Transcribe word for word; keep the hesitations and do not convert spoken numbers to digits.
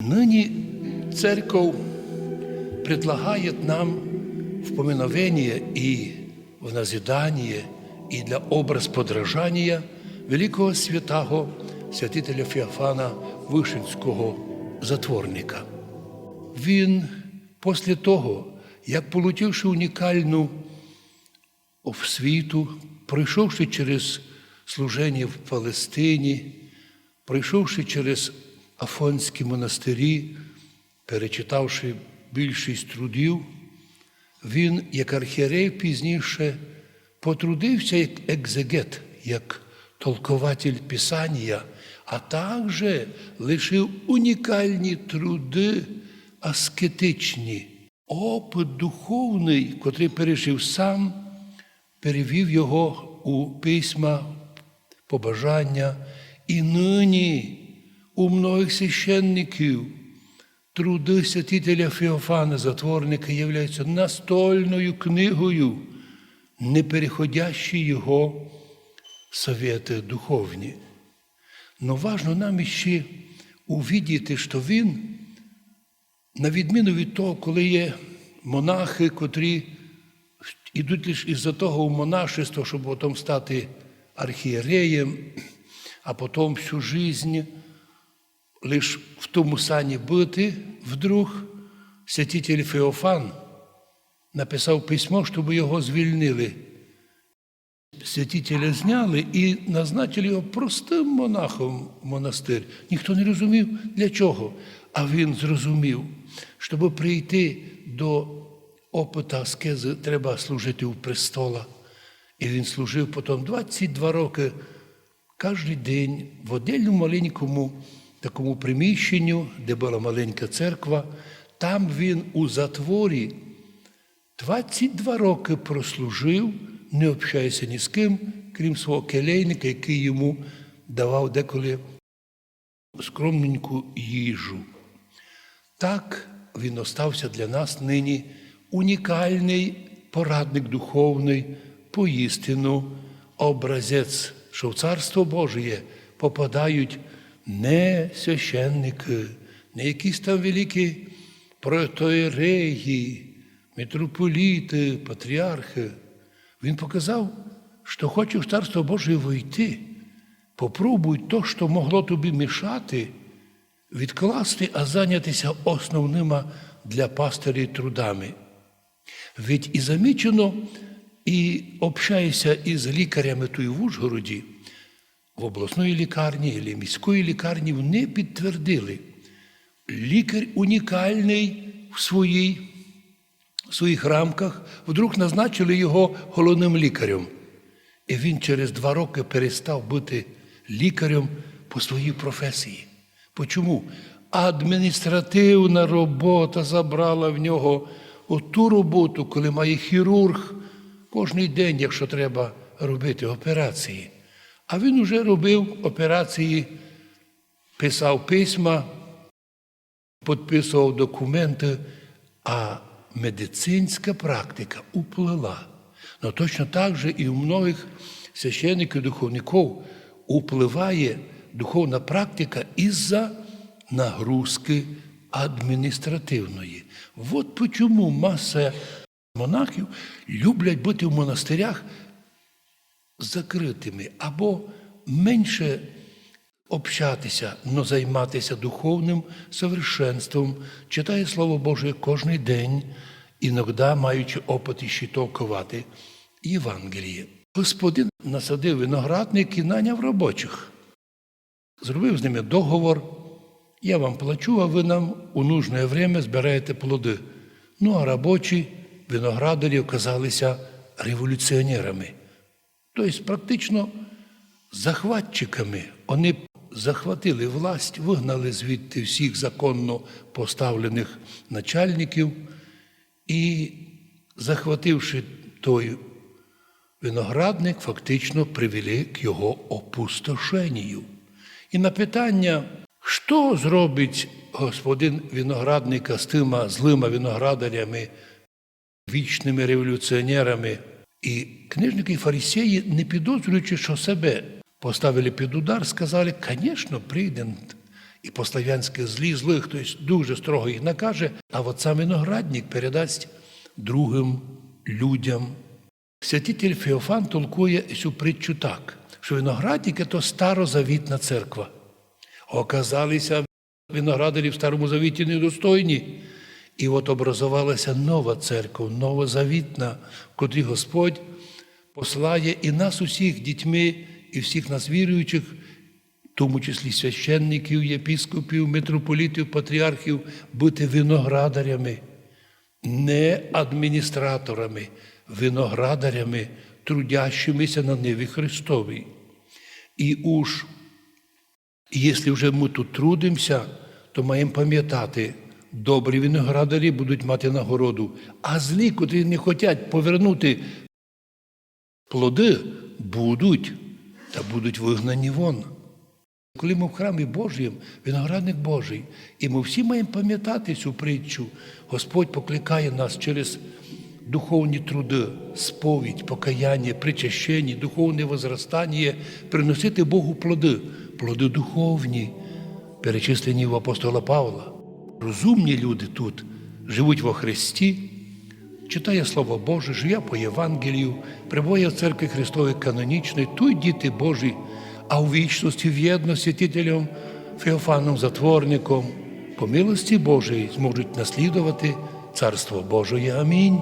Ныні церковь предлагает нам в поминовение и в назидание и для образ подражания великого святого святителя Феофана Вышинського затворника. Він после того, як, получивши унікалну освіту, пройшовши через служеня в Палестині, пройшовши через Афонські монастирі, перечитавши більшість трудів, він, як архієрей, пізніше потрудився як екзеґет, як толкователь Писанія, а также лишив унікалні труды аскетичні. Опыт духовный, котрый пережив сам, перевів його у письма, побажаня. И ныні у многых священників труды святителя Феофана Затворника являються настольною книгою, не переходящі його совєты духовні. Но важно нам іщи увидіти, што він, на відміну від того, коли є монахи, котрі йдуть лише из-за того в монашество, щоб потім стати архієреєм, а потім всю жизнь лиш в тому сані быти, вдруг святитель Феофан написав письмо, щоб його звільнили. Святителя зняли и назначили його простым монахом в монастир. Ніхто не розумів, для чого. А він зрозумів, щоб прийти до опыта аскезы, треба служити у престола. И він служив потім двадцять два рокы, каждый день в отдельному маленькому такому приміщенню, де была маленька церква. Там він у затворі двадцять два рокы прослужив, не общаяся ні з ким, крім свого келейника, якый йому давав деколи скромненьку їжу. Так він остався для нас нині унікалный порадник духовный, поістину образець, што в Царство Божіє попадають не священникы, не якісь там великі протоієреї, митрополіты, патріархы. Він показав, што хоче в Царство Божіє войти, попробуй то, што могло тобі мішати, відкласти, а заняти ся основныма для пастирів трудами. Ведь и замічено, и общаяся из лікарями туй в Ужгороді, в обласної лікарні или міської лікарні, вони підтвердили, лікар унікалный в своїй, в своїх рамках, вдруг назначили його головным лікарем. И він через два рокы перестав быти лікарем по своїй професії. Почому? Адміністративна робота забрала в нього оту роботу, коли має хірург кожный день, якщо треба робити операції. А він уже робив операції, писав письма, підписував документы, а медицинська практика уплыла. Но точно так же и у многых священників, духовників уплыває духовна практика из-за нагрузкы адміністративної. Вот почему маса монахів люблять быти в монастырях закрытыми або менше общати ся, но займати ся духовным совершенством, читає Слово Божіє кожный день, иногда маючи опыт іщи толковати Євангеліє. Господин насадив виноградник и наняв робочих. Зробив з ними договор: «Я вам плачу, а вы нам у нужне время збираєте плоды». Ну, а робочі, виноградарі оказали ся революціонерами. То єсть практично захватчиками. Они захватили власть, выгнали звідти всіх законно поставленых начальників и, захвативши той виноградник, фактично привели к його опустошенію. И на питаня, што зробить господин виноградника з тыма злыма виноградарями, вічными революціонерами, и книжникы и фарисеї, не підозрюючи, што себе поставили під удар, сказали: «Конечно, прийде і по-славянськы злі злых, то єсть дуже строго їх накаже, а от сам виноградник передасть другым людям. Святитель Феофан толкує сю притчу так, што виноградник — то старозавітна церква. Оказали ся виноградарі в Старому Завіті недостойні. І от образовала ся нова церква, новозавітна, в котрій Господь послає і нас усіх дітьми, і всіх нас віруючих, в тому числі священників, єпископів, митрополитів, патріархів, быти виноградарями, не адміністраторами, виноградарями, трудящими ся на ниві Христовій. І уж, і якщо вже мы тут трудимся, то маєме памятати, добрі виноградарі будуть мати нагороду, а злі, котрі не хотять повернути плоды, будуть, та будуть выгнані вон. Коли мы в храмі Божім, виноградник Божий, і мы всі маєме памятати сю притчу, Господь покликає нас через духовні труды, сповідь, покаяння, причащення, духовне возрастаніє, приносити Богу плоды, плоды духовні, перечислені в апостола Павла. Розумні люди тут живуть во Христі, читає Слово Боже, живе по Євангелію, пребуває в Церкві Христовій канонічній, туй діти Божі, а у вічності вєдно з святителем Феофаном Затворником по милості Божій зможуть наслідувати Царство Божоє. Амінь.